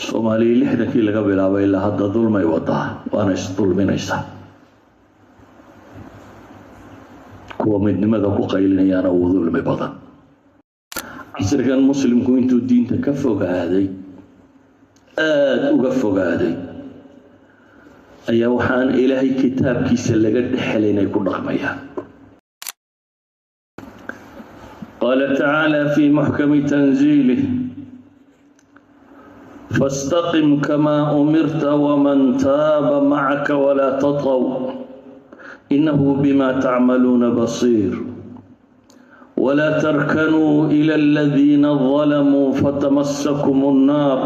Soomaaliya 60kii laga bilaabay ilaa hadda dulmay wadaa, waana isdulminaysaa. Kuwa midnimada ku qaylinayaana uu dulmi badan. Casrigan Muslimku intuu diinta ka fogaaday, aada uga fogaaday, ayaa waxaan Ilaahay kitaabkiisa laga dhexelay inay ku dhaqmayaan. Qaala tacaala fi muxkami tanziilih: fastaqim kamaa umirta waman taaba macaka walaa tatqow inahu bima tacmaluuna basiir walaa tarkanuu ila aladiina dalamuu fatamasakum annaar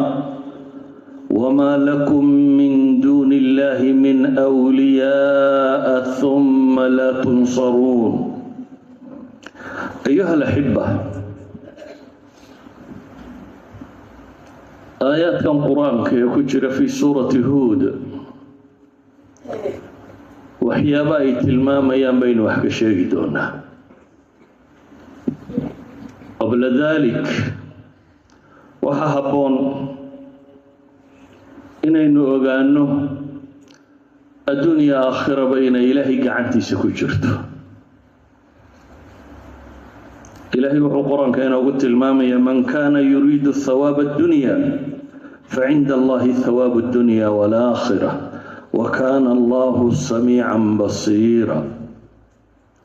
wma lakum min duuni illahi min wliyaaa huma laa tunsaruun. Ayuha alaxiba, aayaadkan Qur-aanka ee ku jira fii suurati Huud waxyaaba ay tilmaamayaan baynu wax ka sheegi doonaa. Qabla dalik, waxaa habboon inaynu ogaano adduunya aakhiraba inay Ilaahay gacantiisa ku jirto. Ilaahay wuxuu Qur-aanka inoogu tilmaamaya: man kana yuriidu thawaaba addunya facinda Allahi thawaabu addunya waalaakhira wa kana Allahu samiican basiira.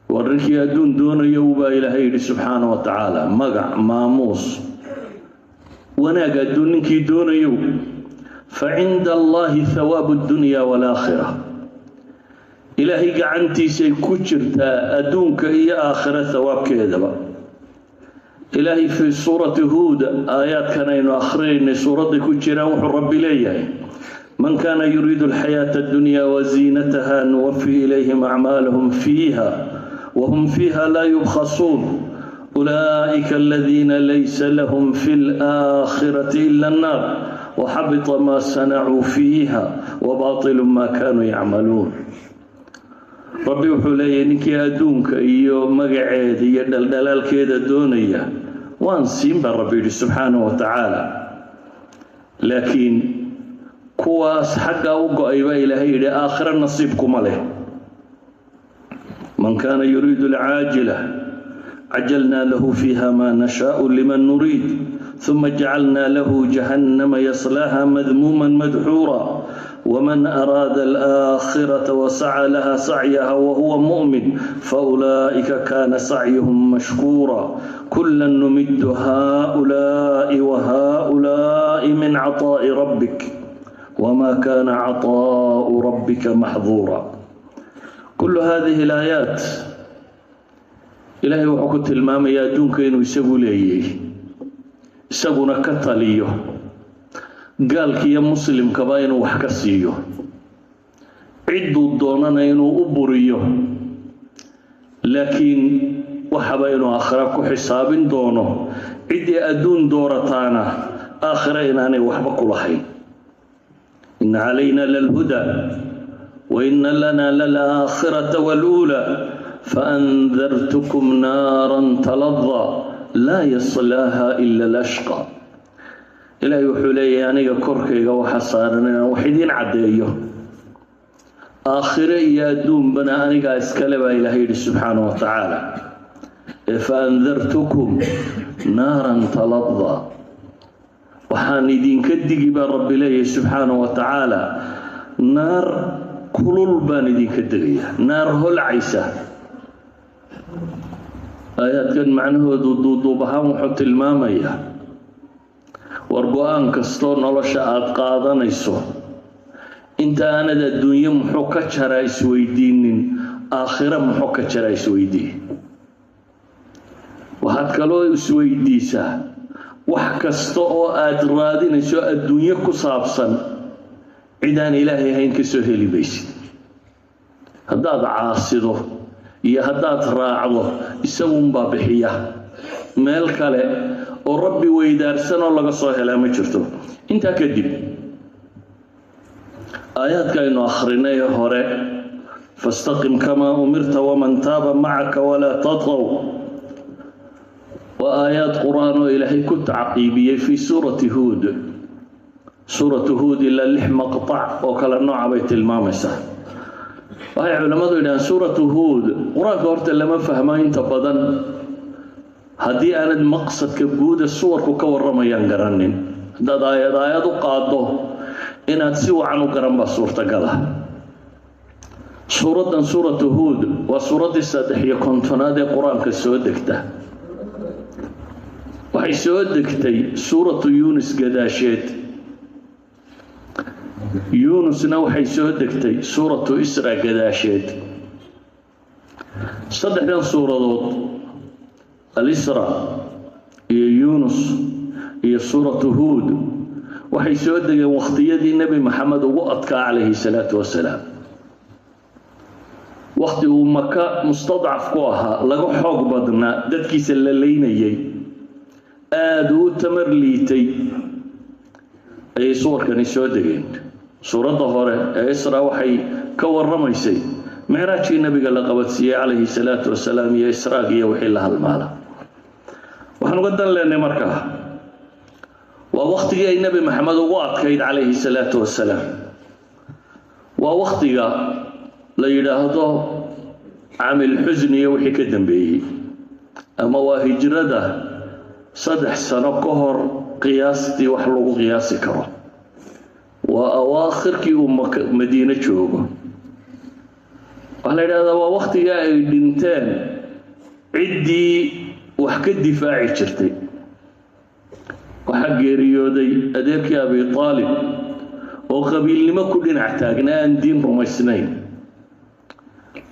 War ninkii adduun doonayo, ubaa Ilaahay yidhi subxaana wa tacaala, magac, maamuus, wanaag adduun ninkii doonayo, facinda Allahi thawaabu addunya waalaakhira. Ilaahay gacantiisay ku jirtaa adduunka iyo aakhira thawaabkeedaba. Ilaahay fii suurati Huud, aayaadkan aynu akhriyaynay suuradday ku jiraan, wuxuu Rabbi leeyahay: man kana yuriidu alxayaata addunya waziinataha nuwafi ilayhim acmaalahum fiiha wahum fiiha laa yubkhasuun ulaa'ika aladiina laysa lahum fi laakhirati ila annaar waxabita ma sanacuu fiiha wabaatilu ma kanuu yacmaluun. Rabbi wuxuu leeyahay: ninkii adduunka iyo magaceeda iyo dhaldhalaalkeeda doonaya, waan siin baa Rabbi yidhi subxaanahu wa tacaala. Laakiin kuwaas xaggaa u go-ay baa Ilaahay yidhi, aakhiro nasiib kuma leh. Man kaana yuriidu alcaajila cajalnaa lahu fiiha ma nashaau liman nuriid ثuma jacalnaa lahu jahannama yaslaaha madmuuma madxuura. wman araada alaakhirata wasaca laha sacyaha wahuwa mu'min faulaa'ika kana sacyuhum mashkuura. kula numidu haؤulaa'i wahaؤulaa'i min caطaa'i rabbik wma kana caطaa'u rabbika maxduura. Kulu hadihi alaayaat Ilaahay wuxuu ku tilmaamayaa adduunka inuu isagu leeyay, isaguna ka taliyo, gaalka iyo muslimkaba inuu wax ka siiyo, cidduu doonana inuu u buriyo, laakiin waxaba inuu aakhira ku xisaabin doono. Ciddii adduun doorataana aakhira inaanay waxba ku lahayn. Ina calayna lalhuda wa ina lana lalaakhirata waluulaa faandartukum naaran talada laa yaslaaha ila alashqa. Ilaahay wuxuu leeyahay: aniga korkayga waxa saaran inaan wax idiin caddeeyo, aakhire iyo adduunbana anigaa iskale baa Ilaahay yidhi subxaana wa tacaala. Ee faandartukum naaran talada, waxaan idinka digi baa Rabbi leeyahay subxaana wa tacaala, naar kulul baan idinka degaya, naar holcaysa. Aayaadkan macnahoodu duuduub ahaan wuxuu tilmaamayaa: war go-aan kastoo nolosha aada qaadanayso, inta aanad adduunye muxuu ka jaraa isweydiinin, aakhira muxuu ka jaraa isweydiiye. Waxaad kaloo isweydiisaa, wax kasta oo aada raadinayso adduunye ku saabsan, cidaan Ilaahay ahayn ka soo heli maysid. Haddaad caasido iyo haddaad raacdo, isagunbaa bixiya. Meel kale oo Rabbi weydaarsanoo laga soo helaa ma jirto. Intaa kadib, aayaadka aynu akhrinay hore, fastaqim kamaa umirta waman taaba macaka walaa tatqow, waa aayaad Qur-aan oo Ilaahay ku tacqiibiyey fii suurati Huud. Suuratu Huud ilaa lix maqtac oo kale nooca bay tilmaamaysaa. Waxay culammadu yidhahaan, Suuratu Huud qur-aanka horta lama fahmo inta badan haddii aanad maqsadka guuda suwarku ka warramayaan garanin. Haddaad aayad aayad u qaaddo, inaad si wacan u garan baa suurtagala. Suuraddan Suuratu Huud waa suuraddii 53aad ee qur-aanka soo degta. Waxay soo degtay Suuratu Yuunus gadaasheed. Yuunusna waxay soo degtay Suuratu Isra gadaasheed. Saddexdan suuradood, Alisra iyo Yuunus iyo Suuratu Huud, waxay soo degeen wakhtiyadii Nebi Maxamed ugu adkaa, calayhi salaatu wasalaam, wakhti uu Maka mustadcaf ku ahaa, laga xoog badnaa, dadkiisa la leynayay, aada u tamar liitay ayay suwarkani soo degeen. Suuradda hore ee Isra waxay ka warramaysay micraajkii Nebiga la qabadsiiyey, calayhi salaatu wasalaam, iyo israag iyo wixii la halmaala. Waxaan uga dan leenay markaa, waa wakhtigii ay Nebi Maxamed ugu adkayd, calayhi salaatu wasalaam. Waa wakhtiga la yidhaahdo caamil xusni iyo wixii ka dambeeyey, ama waa hijrada 3 sano ka hor qiyaastii wax lagu qiyaasi karo. Waa awaakhirkii uu Madiine joogo. Waxaa la yidhahdaa waa wakhtiga ay dhinteen ciddii wax ka difaaci jirtay. Waxaa geeriyooday adeerkii Abi Aalib oo qabiilnimo ku dhinac taagnaa, aan diin rumaysnayn,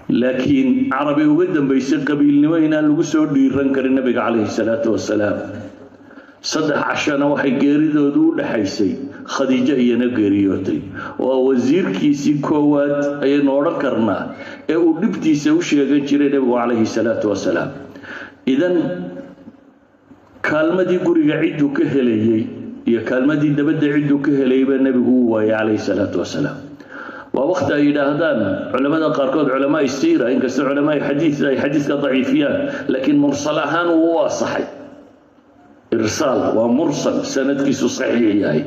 laakiin Carabi uga dambaysay qabiilnimo inaan lagu soo dhiiran karin Nabiga, calayhi salaatu wasalaam. 3 cashana waxay geeridoodu u dhaxaysay Khadiijo iyana geeriyootay, oo wasiirkiisii koowaad ayaynu odhan karnaa ee uu dhibtiisa u sheegan jiray Nebigu, calayhi salaatu wasalaam. Idan kaalmadii guriga cidduu ka helayey iyo kaalmadii dabadda cidduu ka helayay baa Nebigu uu waayay, calayhi salaatu wasalaam. Waa wakti ay yidhaahdaan culamada qaarkood, culamaa siira, inkastoo culamaa xadiis ay xadiiska daciifiyaan, laakiin mursal ahaan wuu u asaxay. Irsaal waa mursal sanadkiisu saxiix yahay.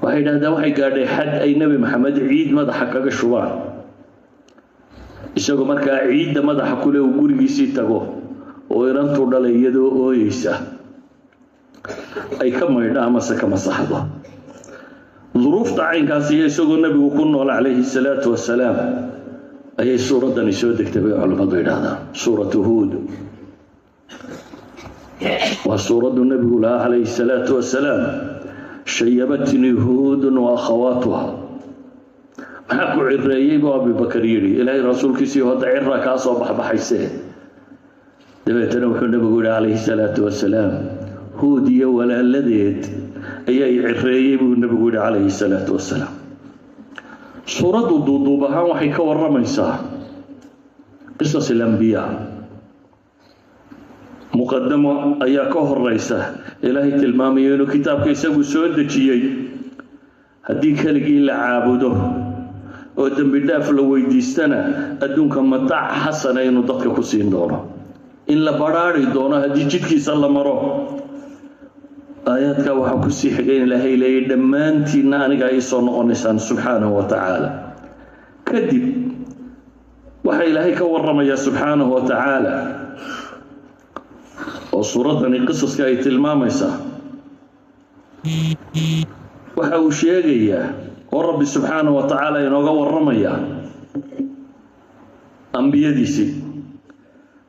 Waxay yidhahdaan waxay gaadhay xad ay Nebi Maxamed ciid madaxa kaga shubaan, isagoo markaa ciidda madaxa kule uu gurigiisii tago oo inantuu dhalay iyadoo ooyeysa ay ka maydho amase ka masaxdo. Duruufta caynkaas iyo isagoo Nebigu ku nool, calayhi salaatu wasalaam, ayay suuraddani soo degtay bay culammadu yidhaahdaan. Suuratu Huud waa suuraddu Nebigu lahaa, calayhi salaatu wasalaam, "Shayabatnii Huudun wa akhawaatuha." "Maxaa ku cireeyey?" buu Abibakar yidhi. "Ilaahay rasuulkiisii, hadda cira kaa soo baxbaxayse." Dabeetana wuxuu Nebigu yihi, calayhi salaatu wasalaam, "Huud iyo walaaladeed ayaa i cireeyey," buu Nebigu yihi, calayhi salaatu wasalaam. Suuraddu duuduub ahaan waxay ka warramaysaa qisas alambiyaa. Muqadamo ayaa ka horeysa. Ilaahay tilmaamayo inuu kitaabka isagu soo dejiyey, haddii keligii la caabudo oo dembi dhaaf la weydiistana adduunka mataac xasana inuu dadka ku siin doono, in la badhaari doono haddii jidkiisa la maro. Aayaadka waxaa kusii xigay in Ilaahay leeyay, "Dhammaantiinna aniga ii soo noqonaysaan," subxaanahu wa tacaala. Kadib waxaa Ilaahay ka warramayaa, subxaanahu wa tacaala, oo suuraddani qisaska ay tilmaamaysaa, waxa uu sheegayaa oo Rabbi subxaanahu wa tacaala inooga warramayaa ambiyadiisii.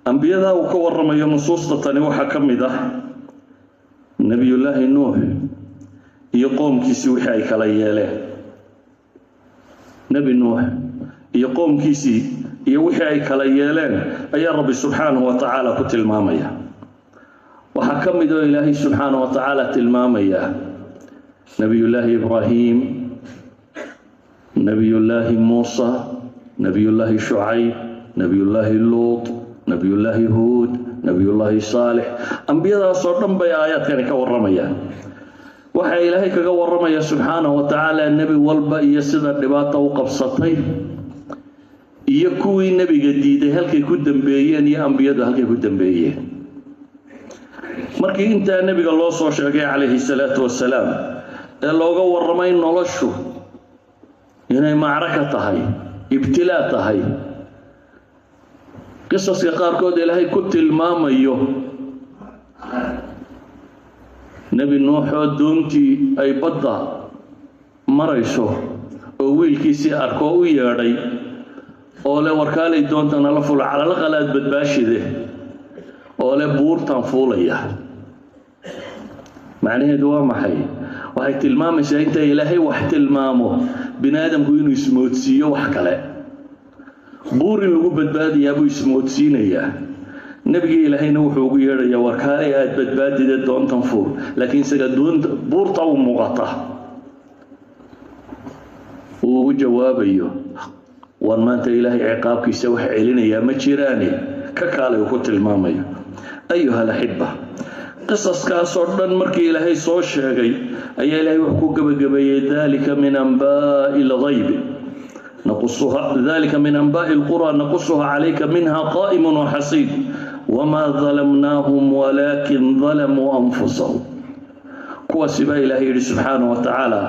Ambiyadaa uu ka warramayo nusuusta tani waxaa ka mid ah Nebiyullaahi Nuux iyo qoomkiisii wixii ay kala yeeleen. Nebi Nuux iyo qoomkiisii iyo wixii ay kala yeeleen ayaa Rabbi subxaanahu wa tacaala ku tilmaamaya. Waxaa ka mid oo Ilaahay subxaanahu wa tacaala tilmaamaya Nebiyullaahi Ibraahim, Nebiyullaahi Muusa, Nebiyullaahi Shucayb, Nebiyullaahi Luut, Nebiyullaahi Huud, Nebiyullaahi Saalix. Ambiyadaasoo dhan bay aayaadkani ka warramayaan. Waxaa Ilaahay kaga warramaya, subxaanahu wa tacaala, nebi walba iyo sida dhibaata u qabsatay, iyo kuwii nebiga diiday halkay ku dambeeyeen, iyo ambiyadu halkay ku dambeeyeen. Markii intaa nebiga loo soo sheegay, calayhi salaatu wasalaam, Ee looga warramay noloshu inay macraka tahay, ibtilaa tahay, qisaska qaarkood Ilaahay ku tilmaamayo Nebi Nuuxoo doontii ay badda marayso oo wiilkiisii arkoo u yeedhay oo le: "Warkaalay, doonta nala fuula, calalaqal aad badbaashide," oo le: "Buurtaan fuulaya." Macnaheedu waa maxay? Waxay tilmaamaysaa inta Ilaahay wax tilmaamo, bini aadamku inuu ismoodsiiyo wax kale. Buur in lagu badbaadayaa buu ismoodsiinayaa. Nebigii Ilaahayna wuxuu ugu yeedhayaa: "Warkaalay, aad badbaadide, doontan fuul." Laakiin isaga doonta buurta u muuqata uu ugu jawaabayo: "War maanta Ilaahay ciqaabkiisa wax celinayaa ma jiraane, ka kaalay," uu ku tilmaamayo. أيها الأحبة, qisaskaasoo dhan markii Ilaahay soo sheegay ayaa Ilahay wuxuu ku gebagabeeyey: ذلك من أنباء الغيب نقصها، ذلك من أنباء القرى نقصها عليك منها قائم وحصيد وما ظلمناهم ولكن ظلموا أنفسهم. Kuwaasi baa Ilaahay yidhi subxaanaه wa tacaala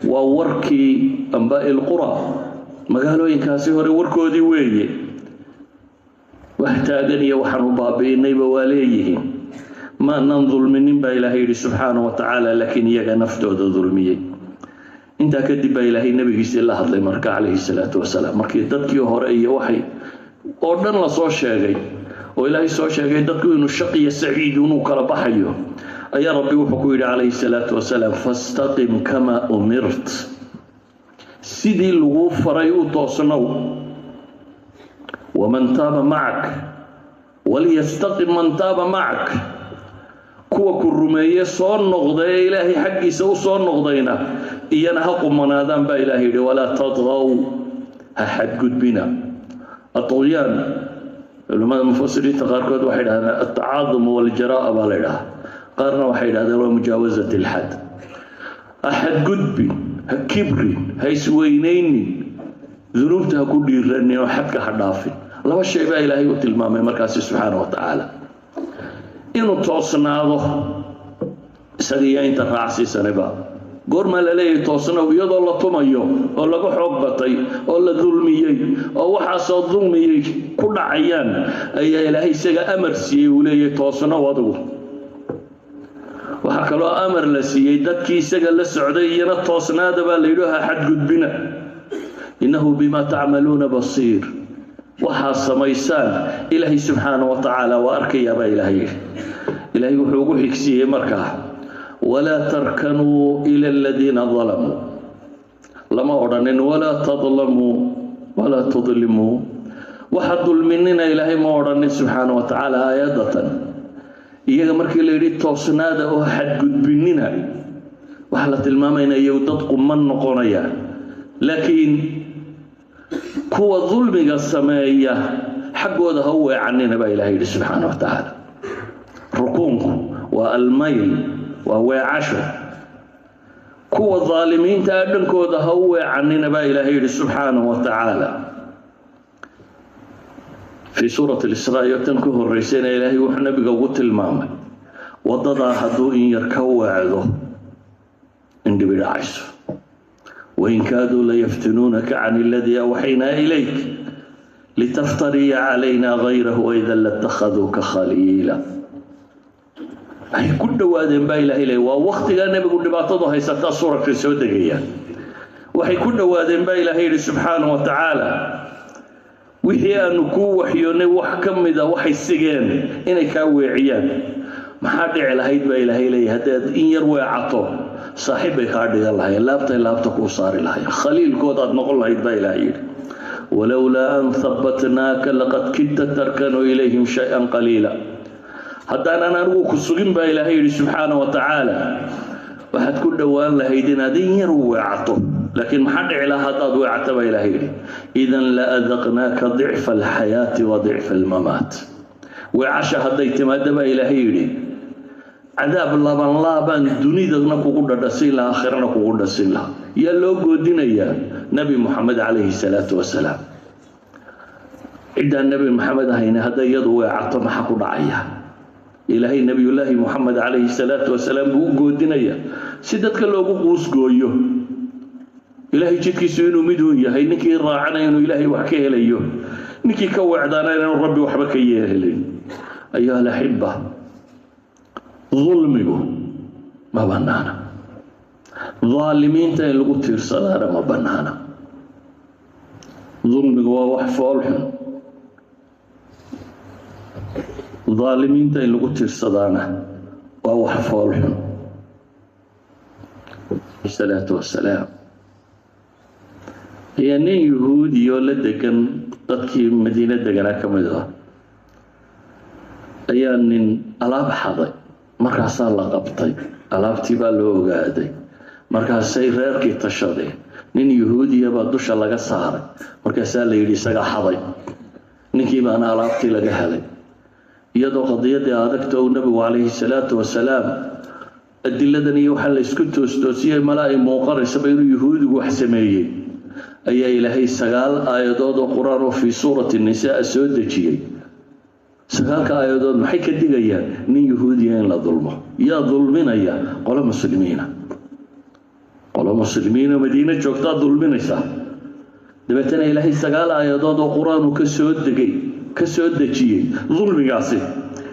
waa warkii أنباء القرى, magaalooyinkaasi hore warkoodii weeye. Wax taagan iyo waxaanu baabi'inayba waa leeyihiin. Maanan dulminin baa Ilaahay yidhi subxaana wa tacaala, laakiin iyaga naftooda dulmiyey. Intaa kadib baa Ilaahay nebigiisii la hadlay marka, calayhi salaatu wasalaam. Markii dadkii hore iyo waxay oo dhan lasoo sheegay oo Ilaahay soo sheegay dadku inuu shaqiyo saciid inuu kala baxayo, ayaa Rabbi wuxuu ku yidhi calayhi salaatu wasalaam: "فاستقم كما أمرت," sidii laguu faray u toosnow, "ومن تاب معك وليستقم من تاب معك," kuwa ku rumeeye soo noqda ee Ilaahay xaggiisa u soo noqdayna iyana ha qumanaadaan baa Ilahay yidhi. "ولا تطغوا," ha xadgudbina. الطغيان, culimmada mufasiriinta qaarkood waxay dhahdeen التعاظم والجراءة baa la idhaha, qaarna waxay idhahdeen waa مجاوزة الحد. Ha xadgudbin, ha kibrin, ha isweynaynin, dunuubta ha ku dhiiranin oo xadka ha dhaafin. Laba shay baa Ilaahay u tilmaamay markaasi subxaana wa tacaala: inuu toosnaado isaga iyo inta raacsiisanayba. Goormaa la leeyahay toosnow, iyadoo la tumayo oo laga xoog batay oo la dulmiyey oo waxaasoo dulmiyey ku dhacayaan, ayaa Ilaahay isaga amar siiyey, uu leeyahay: "Toosnow adigu." Waxaa kaloo amar la siiyey dadkii isaga la socday, iyana toosnaada baa la yidhi, ha xadgudbina. "إنه بما تعملون بصير," waxaa samaysaan Ilaahay subxaana wa tacaala waa arkayaa baa Ilaahay yidhi. Ilaahay wuxuu ugu xigsiiyey markaa: "ولا تركنوا إلى الذين ظلموا." Lama odhanin "ولا تظلموا ولا تظلموا," waxa dulminina Ilaahay ma odhanin subxaana wa tacaala. Aayadatan iyaga markii la yidhi toosnaada oo xadgudbinina, waxaa la tilmaamayna iyagu dad quman noqonaya, laakiin kuwa dulmiga sameeya xaggooda ha u weecanina baa Ilahay yidhi subxaana wa tacaala. Rukuunku waa الميل, waa weecasho. Kuwa daalimiinta ah dhankooda ha u weecanina baa Ilaahay yidhi subxaanaه wa tacaala. Fii suurati Alisraa iyo tan ku horeysayna Ilaahay wuxuu nabiga ugu tilmaamay waddadaa hadduu in yar ka weecdo in dhibi dhacayso: "وإن كادوا ليفتنونك عن الذي أوحينا إليك لتفتري علينا غيره وإذا لاتخذوك خليلا." Waxay ku dhowaadeen baa Ilahay leey, waa waktigaa nebigu dhibaatadu haysataa suuradka soo degaya, waxay ku dhowaadeen baa Ilaahay yidhi subxaana wa tacaala wixii aanu kuu waxyoonnay wax ka mida waxay sigeen inay kaa weeciyaan. Maxaa dhici lahayd baa Ilaahay leeyahy? Haddaad in yar weecato, saaxiib bay kaa dhigan lahayen, laabtay laabta kuu saari lahayen, khaliilkoodaad noqon lahayd baa Ilaahay yidhi. "ولولا أن ثبتناك لقد كدت تركن إليهم شيئا قليلا." Haddaanan anigu ku sugin baa Ilaahay yidhi subxaana wa tacaala, waxaad ku dhowaan lahayd inaad in yar weecato. Laakiin maxaa dhici lahaa haddaad weecato baa Ilaahay yidhi? "إذا لأذقناك ضعف الحياة وضعف الممات." Weecasha hadday timaado baa Ilaahay yidhi, cadaab laban laabaan dunidana kugu dhadhasin lahaa, aakhirana kugu dhasin lahaa. Yaa loo goodinayaa? Nebi Moxamed calayhi salaatu wasalaam. Ciddaan Nebi Maxamed ahayna hadday iyadu weecato, maxaa ku dhacaya? Ilaahay Nebiyullaahi Moxamed calayhi salaatu wasalaam buu u goodinaya si dadka loogu quusgooyo Ilaahay jidkiisu inuu midun yahay, ninkii raacana inuu Ilaahay wax ka helayo, ninkii ka weecdaana inaanu Rabbi waxba ka yeelin. Ayuha alaxiba, dulmigu ma banaana, daalimiinta in lagu tiirsadaana ma banaana. Dulmigu waa wax foolxun, daalimiinta in lagu tiirsadaana waa wax foolxun. Salaatu wasalaam ayaa nin Yuhuudiyoo la degan dadkii Madiine deganaa ka mid ah ayaa nin alaab xaday. Markaasaa la qabtay, alaabtii baa loo ogaaday. Markaasay reerkii tashadeen, nin Yuhuudiya baa dusha laga saaray. Markaasaa la yidhi isagaa xaday. Ninkii baana alaabtii laga helay, iyadoo qadiyadii adagta uu Nabigu calayhi salaatu wasalaam adiladan iyo waxaa la isku toostoosiyey mala ay muuqanaysaba inuu Yuhuudigu wax sameeyey, ayaa Ilaahay 9 aayadood oo Qur-aan oo fii suurati Nisaa soo dejiyey. 9-ka aayadood maxay ka digayaan? Nin Yuhuudiya in la dulmo. Yaa dulminaya? Qolo muslimiina, qolo muslimiina Madiine joogtaa dulminaysa. Dabeetana Ilaahay 9 aayadood oo Qur-aan uu ka soo degay, ka soo dejiyey dulmigaasi.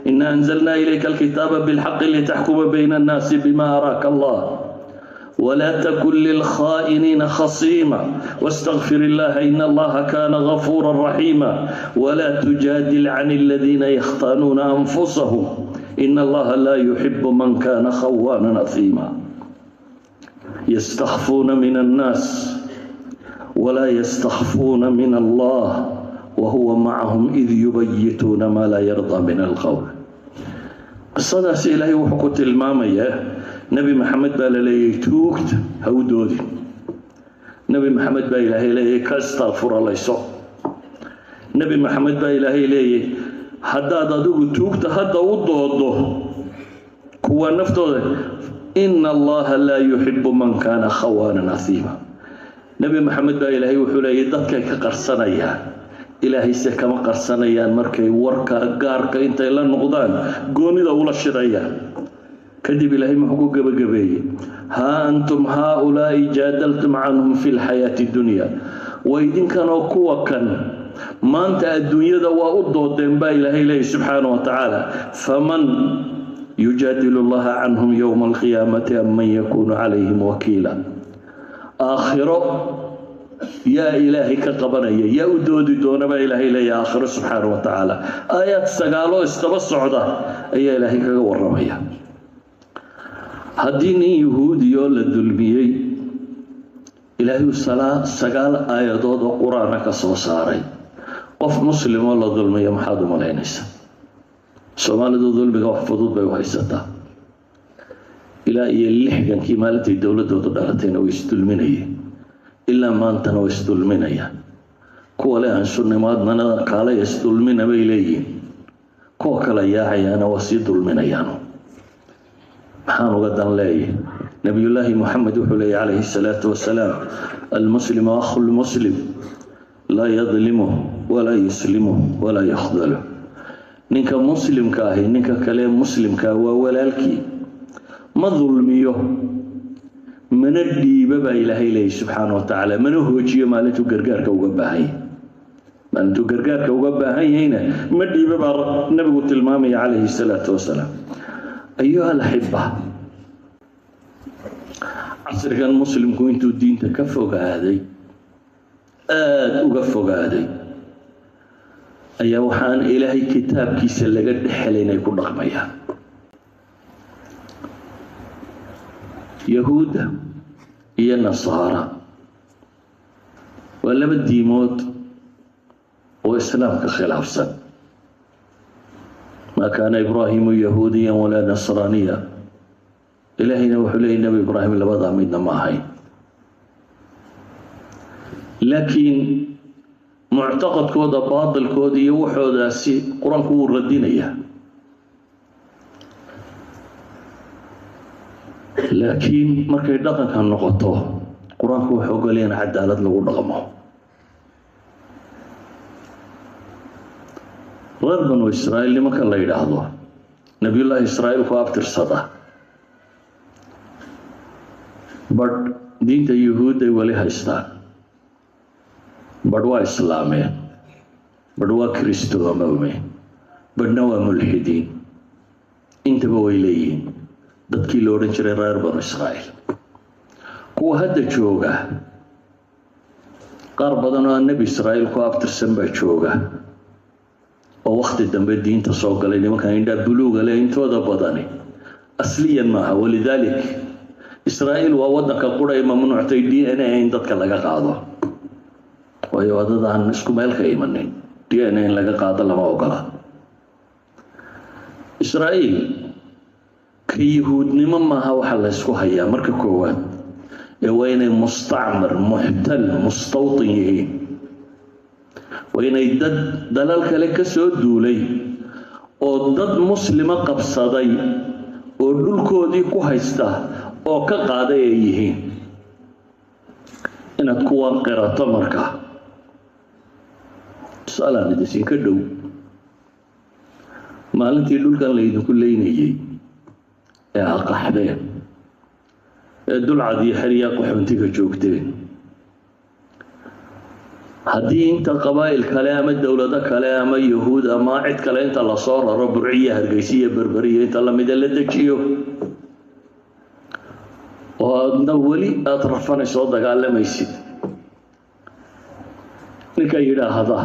Ina anzalnaa ilayka alkitaaba bilxaqi litaxkuma bayna annaasi bima araaka Allah ولا تكن للخائنين خصيما واستغفر الله إن الله كان غفورا رحيما ولا تجادل عن الذين يختانون أنفسهم إن الله لا يحب من كان خوانا أثيما يستخفون من الناس ولا يستخفون من الله وهو معهم إذ يبيتون ما لا يرضى من القول. Qisadaas Ilaahay wuxuu ku tilmaamayaa Nebi Maxamed baa la leeyahay tuugta ha u doodin. Nebi Maxamed baa Ilaahay leeyahay ka istakfuralayso. Nebi Maxamed baa Ilaahay leeyahay haddaad adigu tuugta hadda u doodo kuwa naftooda, ina Allaha laa yuxibu man kaana khawaanan ahiima. Nebi Maxamed baa Ilaahay wuxuu leeyahay dadkay ka qarsanayaan, Ilaahayse kama qarsanayaan markay warka gaarka intay la noqdaan goonida ula shirayaan. Kadib Ilaahay muxuu ku gebagabeeyey? Haa antum haaulaa'i jaadaltum canhum fi lxayaati dunya, waa idinkanoo kuwa kan maanta adduunyada waa u doodeen baa Ilaahay leeyahy subxaana wa tacaala. Faman yujaadilu Allaha canhum yowma alqiyaamati am man yakunu calayhim wakiila? Aakhiro yaa Ilaahay ka qabanaya? Yaa u doodi doona baa Ilaahay leeyahay aakhiro subxaana wa tacaala? Aayaad 9-oo isdaba socda ayaa Ilaahay kaga warramaya. Haddii nin Yuhuudiyoo la dulmiyey Ilaahay 9 aayadood oo Qur-aana ka soo saaray, qof muslimoo la dulmiyo maxaad u malaynaysaa? Soomaalidu dulmiga wax fudud bay u haysataa. Ilaa iyo 60-kii maalintii dowladoodu dhalatayna way isdulminayeen, ilaa maantana way isdulminayaan. Kuwa le aan sunnimaadnana kaalay isdulmina bay leeyihiin, kuwa kala yaacayaana waa sii dulminayaan. Maxaan uga dan leeyahay? Nabiyullaahi Moxamed wuxuu leeyay calayhi salaatu wasalaam: almuslimu akhu lmuslim, laa yadlimuh walaa yuslimuh walaa yakhdaluh. Ninka muslimka ahi ninka kale muslimkaa waa walaalkii, ma dulmiyo mana dhiiba baa Ilaahay leeyay subxaana wa tacaala, mana hoojiyo maalintuu gargaarka uga baahan yahay. Maalintuu gargaarka uga baahan yahayna ma dhiiba baa Nabigu tilmaamaya calayhi salaatu wasalaam. Ayuha alaxiba, casrigan muslimku intuu diinta ka fogaaday, aada uga fogaaday, ayaa waxaan Ilaahay kitaabkiisa laga dhexelay inay ku dhaqmayaan. Yahuudda iyo Nasaara waa laba diimood oo Islaamka khilaafsan. Maa kaana Ibraahimu yahuudiya walaa nasraaniya. Ilaahayna wuxuu leeyay Nebi Ibraahim labadaa midna ma ahayn, laakiin muctaqadkooda baatilkooda iyo waxoodaasi Qur-aanku wuu radinayaa. Laakiin markay dhaqanka noqoto, Qur-aanku wuxuu ogolaya in cadaalad lagu dhaqmo. Reer Banu Israa'iil nimanka la yidhaahdo Nabiyullaahi Israa'iil ku abtirsada, badh diinta Yuhuudday weli haystaan, badh waa islaameen, badh waa kristoomoomeen, badhna waa mulxidiin. Intaba way leeyihiin dadkii la odhan jiray reer Banu Israa'iil. Kuwa hadda jooga, qaar badan oo aan Nebi Israa'iil ku abtirsan baa jooga oo wakti dambe diinta soo galay. Nimankan indhaa buluuga leh intooda badani asliyan maaha. Walidaalik Israa'iil waa waddanka qura ay mamnuuctay DNA in dadka laga qaado, waayo waa dad aan isku meel ka imanin. DNA in laga qaado lama ogola. Israa'iil ka Yuhuudnimo maaha waxa la ysku hayaa marka koowaad, ee waa inay mustacmar, muxtal, mustawtin yihiin, waa inay dad dalal kale ka soo duulay oo dad muslima qabsaday oo dhulkoodii ku haysta oo ka qaaday ay yihiin. Inaad kuwan qirato markaa, tusaalaan idinka dhow, maalintii dhulkan laydinku leynayey ee aqaxdeen ee dulcad iyo xeryaa qaxoontiga joogteen, haddii inta qabaa'il kale ama dowlado kale ama Yahuud ama cid kale inta lasoo raro Burciya, Hargeysiya, Berberiya inta lamida la dejiyo, oo aadna weli aada rafanayso oo dagaalamaysid, ninka yidhaahda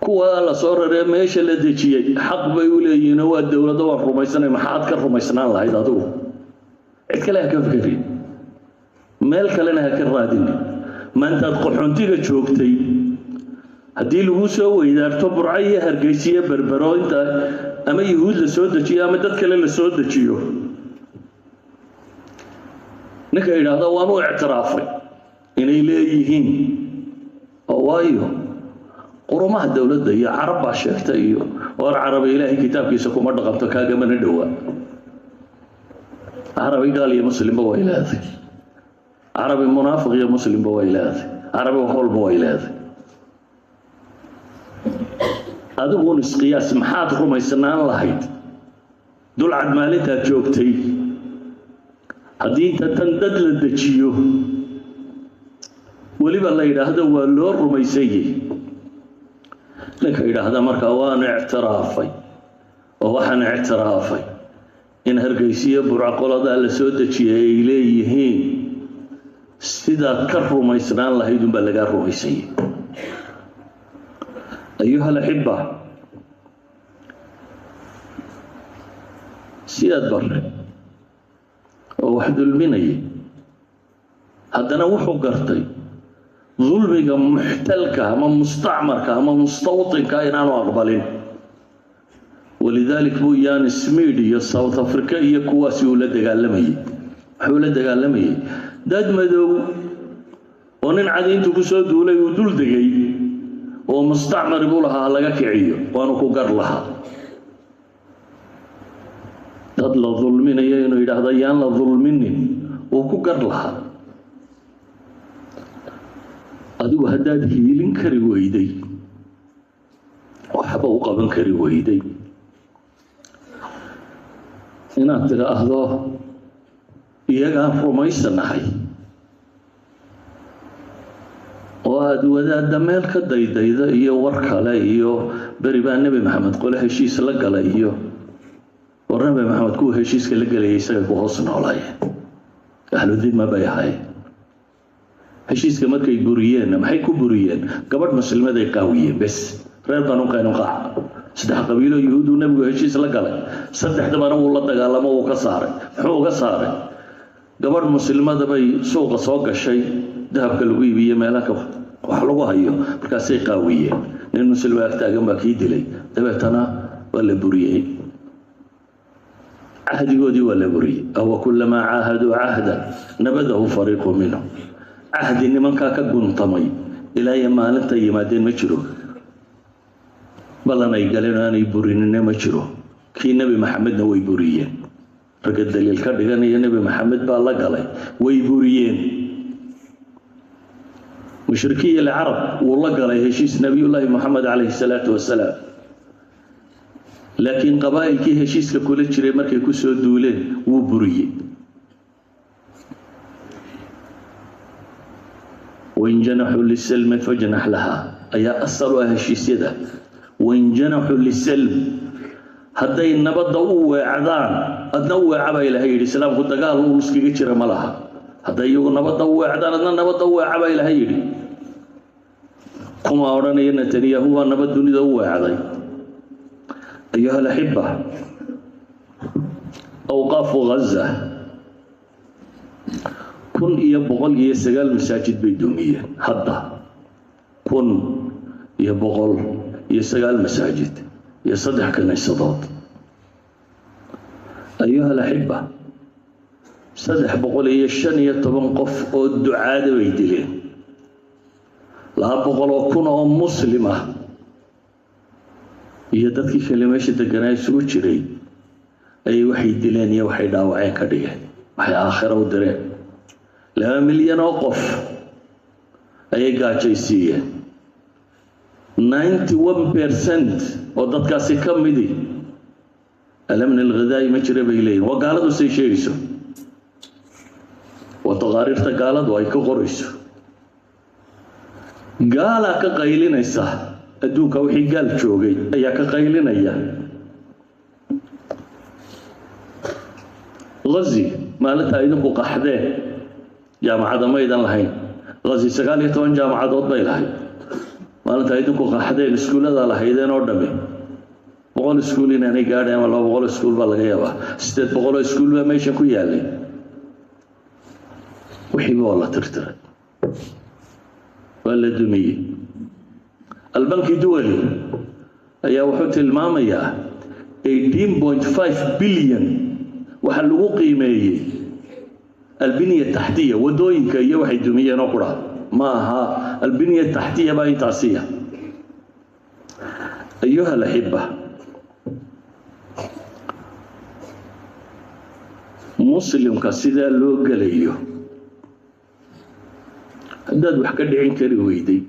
kuwa lasoo raree meesha la dejiyey xaq bay u leeyihiinoo waa dowlado, waan rumaysanay, maxaad ka rumaysnaan lahayd adigu? Cid kale ha ka fekerin, meel kalena ha ka raadinin. Maantaad qaxoontiga joogtay, haddii lagu soo weydaarto Burco iyo Hargeysiyo Berbero, inta ama Yuhuud la soo dejiyo ama dad kale la soo dejiyo, ninka yidhaahda waan u ictiraafay inay leeyihiin, oo waayo qurumaha dowladda iyo Carab baa sheegta iyo war Carabi Ilaahay kitaabkiisa kuma dhaqanto, kaagamana dhowaa. Carabi gaal iyo muslimba way leedahay, Carabi munaafiq iyo muslimba way leedahay, Carabi wax walba way leedahay. Adiguun isqiyaas, maxaad rumaysnaan lahayd dulcad maalintaad joogtay haddii inta tan dad la dejiyo weliba la yidhaahdo waa loo rumaysanyey? Ninka yidhaahda markaa waan ictiraafay oo waxaan ictiraafay in Hargeysiyo Burco qoladaa la soo dejiyay ay leeyihiin, sidaad ka rumaysnaan lahayd unbaa lagaa rumaysanyay. Ayuha alaxiba, Siyaad Barre oo wax dulminayay, haddana wuxuu gartay dulmiga muxtalka ama mustacmarka ama mustawtinka inaanu aqbalin. Walidaalik buu Yan Smid iyo South Africa iyo kuwaasi uu la dagaalamayay. Wuxuu la dagaalamayay dad madow oo nin cadi intuu kusoo duulay uu dul degay oo mustacmari buu lahaa laga kiciyo, waanu ku gar lahaa. Dad la dulminayo inuu yidhaahdo yaan la dulminin, wuu ku gar lahaa. Adigu haddaad hiilin kari weyday, waxba u qaban kari weyday, inaad tidhaahdo iyagaan rumaysanahay oo aada wadaadda meel ka daydayda iyo war kale iyo beri baa Nebi Maxamed qole heshiis la galay iyo war Nebi Maxamed kuwa heshiiska la gelayay isaga ku hoos noolaayeen, ahludima bay ahaayeen. Heshiiska markay buriyeenna maxay ku buriyeen? Gabadh muslimaday qaawiyeen bes. Reer Banu Qaynuqaac, saddex qabiilo Yuhuuduu nebigu heshiis la galay, saddexdabana wuu la dagaalamo, wuu ka saaray. Muxuu uga saaray? Gabadh muslimada bay suuqa soo gashay, dahabka lagu iibiye, meelaha wax lagu hayo, markaasay qaawiyeen. Nin muslima agtaagan baa kii dilay, dabeetana waa la buriyey cahdigoodii, waa la buriyey. Awa kulamaa caahaduu cahdan nabadahu fariiqu minhum. Cahdi nimankaa ka guntamay ilaa iyo maalinta yimaadeen ma jiro, ballan ay galeen oo aanay burinina ma jiro. Kii Nebi Maxamedna way buriyeen. Ragga daliil ka dhiganaya Nebi Maxamed baa la galay, way buriyeen. Mushrikiya alcarab wuu la galay heshiis Nebiyullaahi Moxamed calayhi salaatu wasalaam. Laakiin qabaa'ilkii heshiiska kula jiray markay ku soo duuleen wuu buriyey. Wain janaxuu lisalmi fajnax laha ayaa asal u ah heshiisyada. Wain janaxuu lisalm, hadday nabadda u weecdaan adna u weeca baa Ilaahay yidhi. Islaamku dagaal uu iskaga jira ma laha. Hadday iyagu nabadda u weecdaan adna nabadda u weeca baa Ilaahay yidhi. Kuma odhanaya Netanyahu waa nabad dunida u weecday. Ayuha alaxiba, awqaafu Gaza 1109 masaajid bay dumiyeen hadda, 1109 masaajid iyo 3 kaniisadood. Ayuha alaxiba, 315 qof oo ducaada bay dileen. 200,000 oo muslim ah iyo dadkii kale meesha deganaa isugu jiray ayay waxay dileen iyo waxay dhaawaceen ka dhigeen, waxay aakhira u direen. 2 milyan oo qof ayay gaajaysiiyeen. 91% oo dadkaasi ka midi alamni alghidaa'i ma jira bay leeyihin. Waa gaaladu say sheegayso, waa taqaariirta gaaladu ay ka qorayso. Gaalaa ka qaylinaysa, adduunka wixii gaal joogay ayaa ka qaylinaya. Ghazi maalinta idinku qaxdeen jaamacada maydan lahayn. Ghazi 19 jaamacadood bay lahayd. Maalinta idinku qaxdeen iskuullada lahaydeen oo dhami 100 iskuul inaanay gaadhay ama 200 iskuul baa laga yaabaa. 800 iskuul baa meesha ku yaalay, wixiiba waa la tirtiray, waa la dumiyey. Albanki duwali ayaa wuxuu tilmaamayaa 18.5 billion waxaa lagu qiimeeyey albiniya taxtiya, wadooyinka iyo waxay dumiyeen oo qura ma aha, albiniya taxtiya baa intaasiya. Ayuha alaxiba, muslimka sidaa loo gelayo, haddaad wax ka dhicin kari weyday,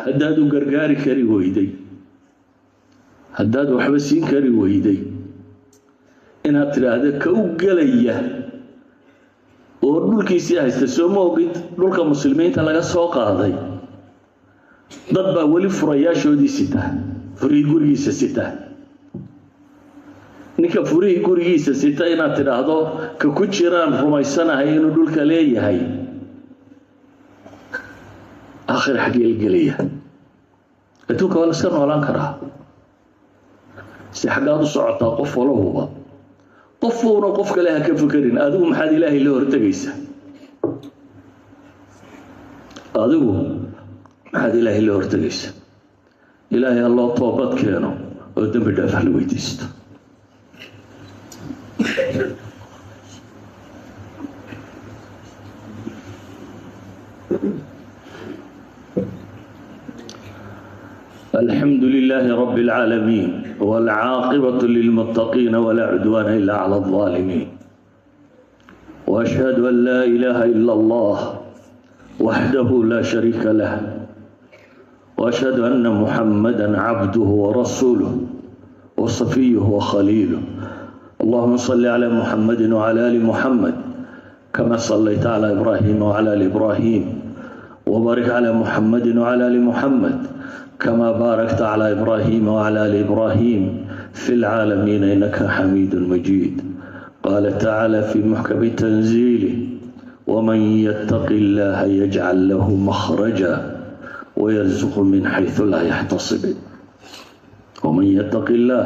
haddaad u gargaari kari weyday, haddaad waxba siin kari weyday, inaad tidhaahdo ka u gelaya oo dhulkiisii haysta. Soo ma ogid dhulka muslimiinta laga soo qaaday dad baa weli furayaashoodii sita, furihii gurigiisa sita? Ninka furihii gurigiisa sita inaad tidhaahdo ka ku jiraan rumaysanahay inuu dhulka leeyahay, aakhir xaggee gelaya? Adduunka waa la iska noolaan karaa. Si xaggaad u socotaa? Qof walahuba qofuuna qof kale ha ka fekerin. Adigu maxaad Ilaahay la hortegaysaa? Adigu maxaad Ilaahay la hortegaysaa? Ilaahay ha loo toobad keeno oo dembi dhaaf ha la weydiisto. الحمد لله رب العالمين، والعاقبة للمتقين، ولا عدوان إلا على الظالمين، وأشهد أن لا إله إلا الله وحده لا شريك له، وأشهد أن محمدا عبده ورسوله وصفيه وخليله. اللهم صل على محمد وعلى آل محمد كما صليت على إبراهيم وعلى آل إبراهيم، وبارك على محمد وعلى آل محمد كما باركت على إبراهيم وعلى آل إبراهيم في العالمين إنك حميد مجيد. قال تعالى في محكم تنزيله: ومن يتق الله يجعل له مخرجا ويرزقه من حيث لا يحتسب. ومن يتق الله،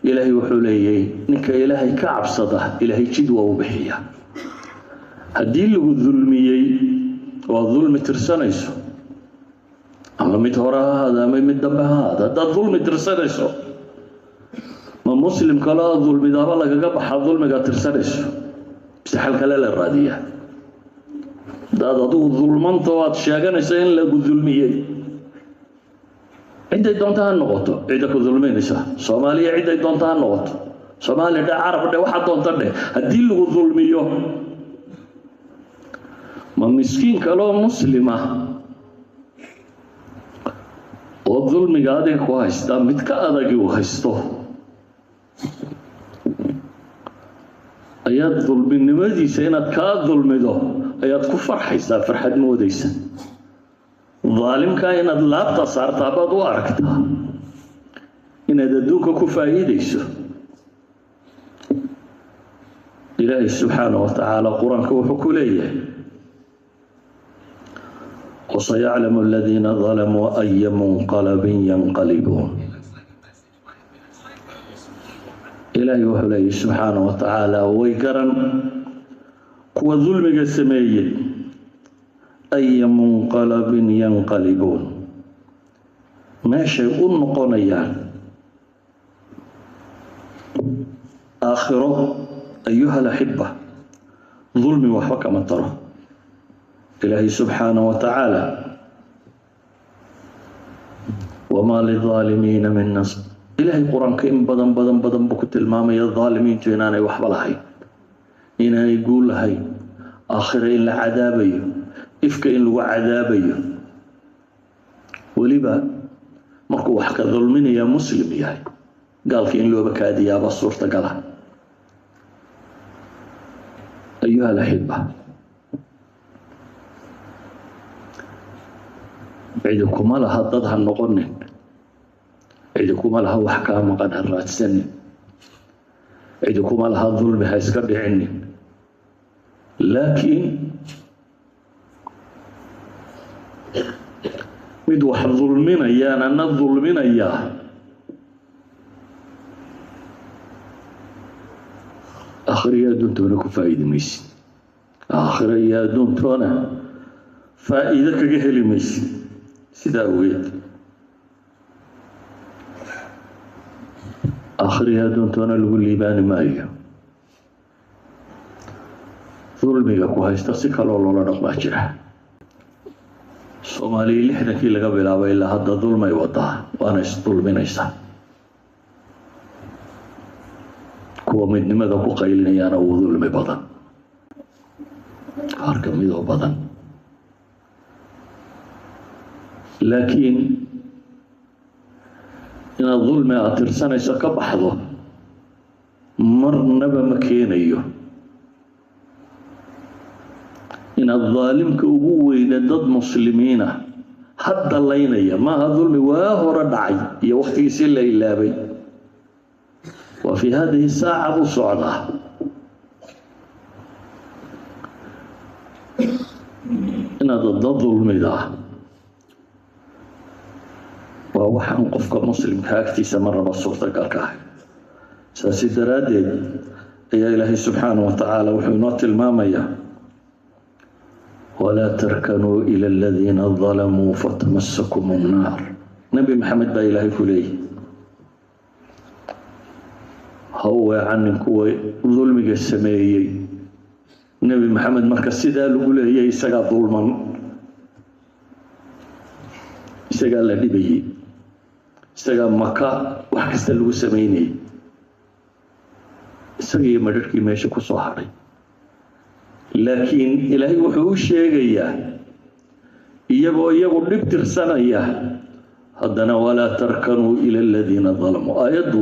Ilaahay wuxuu leeyay ninka Ilaahay ka cabsada Ilaahay jid waa u bixiya. Haddii lagu dulmiyey oo aad dulmi tirsanayso, ama mid hore ha ahaada ama mid dambe ha ahaada, haddaad dulmi tirsanayso, ma muslim kale oo dulmidaaba lagaga baxaa dulmigaad tirsanayso mise xal kale la raadiyaa? Haddaad adigu dulmanta oo aad sheeganayso in lagu dulmiyey, cidday doonta ha noqoto cidda ku dulminaysa, Soomaaliya cidday doonta ha noqoto, Soomaali dhe, Carab dhe, waxaa doonta dheh, haddii lagu dulmiyo, ma miskiin kaloo muslima oo Dulmiga adiga ku haystaa mid ka adagi uu haysto ayaad dulminimadiisa inaad kaa dulmido ayaad ku farxaysaa, farxad moodaysa. Daalimkaa inaad laabta saartaa baad u aragtaa inaad adduunka ku faa'iidayso. Ilaahay subxaana wa tacaala Qur-aanka wuxuu ku leeyahay: "وسيعلم الذين ظلموا أي منقلب ينقلبون." Ilaahay wuxuu leeyahy subxaana wa tacaala, way garan kuwa dulmiga sameeyey أي منقلب ينقلبون, meeshay u noqonayaan aakhiro. أيها الأحبة, dulmi waxba kama taro. Ilaahay subxaana wa tacaala: "وما للظالمين من نصير." Ilaahay Qur-aanka in badan badan badan buu ku tilmaamaya daalimiintu inaanay waxba lahayn, inaanay guul lahayn, aakhiro in la cadaabayo, ifka in lagu cadaabayo, weliba markuu wax ka dulminaya Muslim yahay, gaalka in looba kaadiyaaba suurtagala. أيها الأحبة, cidi kuma laha dad ha noqonin, cidi kuma laha wax kaa maqan ha raadsanin, cidi kuma laha dulmi ha iska dhicinin, laakiin mid wax dulminayaan ana dulminayaa aakhiro iyo adduuntoona ku faa'iidi maysid, aakhiro iyo adduuntoona faa'iido kaga heli maysid. Sidaa awgeed aakhiro iyo adduuntoona lagu liibaani maayo. Dulmiga ku haysta si kaloo loola dhaqmaa jira. Soomaaliya 60-kii laga bilaabay ilaa hadda dulmay wadaa, waana isdulminaysaa. Kuwa midnimada ku qaylinayaana wuu dulmi badan, qaar ka midoo badan. Laakiin inaad dulmi aada tirsanayso ka baxdo marnaba ma keenayo inaad daalimka ugu weyne dad Muslimiina hadda laynaya. Maaha dulmi waa hore dhacay iyo waktigiisii la ilaabay, waa في هذه الساعة buu socdaa. Inaad dad dulmidaa waa waxaan qofka Muslimka agtiisa marnaba suurtagalka ahay. Saasi daraaddeed ayaa Ilaahay subxaanaه wa tacaala wuxuu inoo tilmaamayaa: "ولا تركنوا إلى الذين ظلموا فتمسكم النار." Nebi Maxamed baa Ilaahay ku leeyahy, ha u weecanin kuwa dulmiga sameeyey. Nebi Maxamed marka sidaa lagu leeyay, isagaa dulman, isagaa la dhibayey, isagaa Maka wax kasta lagu samaynayay, isagiiyo madharhkii meesha ku soo hadhay. Laakiin Ilaahay wuxuu u sheegayaa iyagoo iyagu dhib tirsanaya haddana: "ولا تركنوا إلى الذين ظلموا." Aayaddu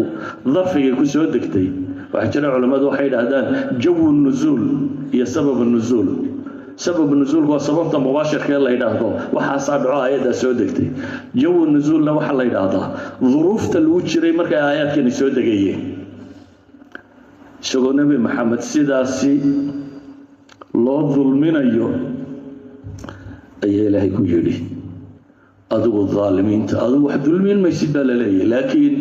darfigay ku soo degtay waxaa jira culammadu waxay idhaahdaan جو النزول iyo سبب النزول. سبب نزuulku waa sababta mubaashirka ee la yidhaahdo waxaasaa dhaco aayaddaa soo degtay. جو النزول na waxaa la yidhaahdaa duruufta lagu jiray markay aayaadkani soo degayeen. Isagoo Nebi Maxamed sidaasi loo dulminayo ayaa Ilaahay ku yidhi: adigu daalimiinta, adigu wax dulmin maysid baa la leeyahy, laakiin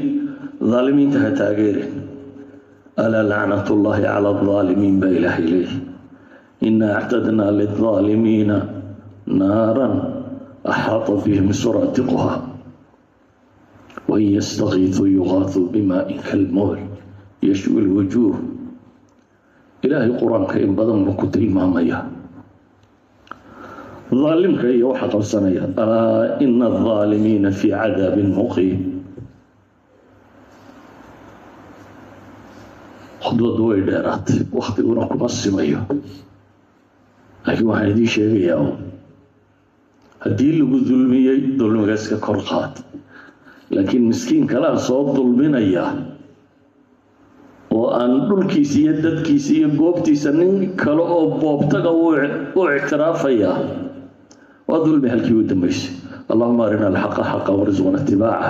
daalimiinta ha taageerin. "ألا لعنة الله على الظالمين" baa Ilaahay leeyahy. "إنا أعتدنا للظالمين نارا أحاط بهم سرادقها وإن يستغيثوا يغاثوا بماء كالمهل يشوي الوجوه." Ilaahay Qur-aanka in badan buu ku tilmaamaya daalimka iyo waxa qabsanaya: "ألا إن الظالمين في عذاب مقيم." Khudbaddu way dheeraatay, waktiguna kuma simayo, laakiin waxaan idiin sheegayaa un haddii lagu dulmiyey, dulmiga iska kor qaad. Laakiin miskiin kalaa soo dulminaya oo aan dhulkiisa iyo dadkiisa iyo goobtiisa nin kale oo boobtaga u ictiraafayaa, waa dulmi halkii u dambaysay. اللهم أرنا الحق حقا وارزقنا اتباعه.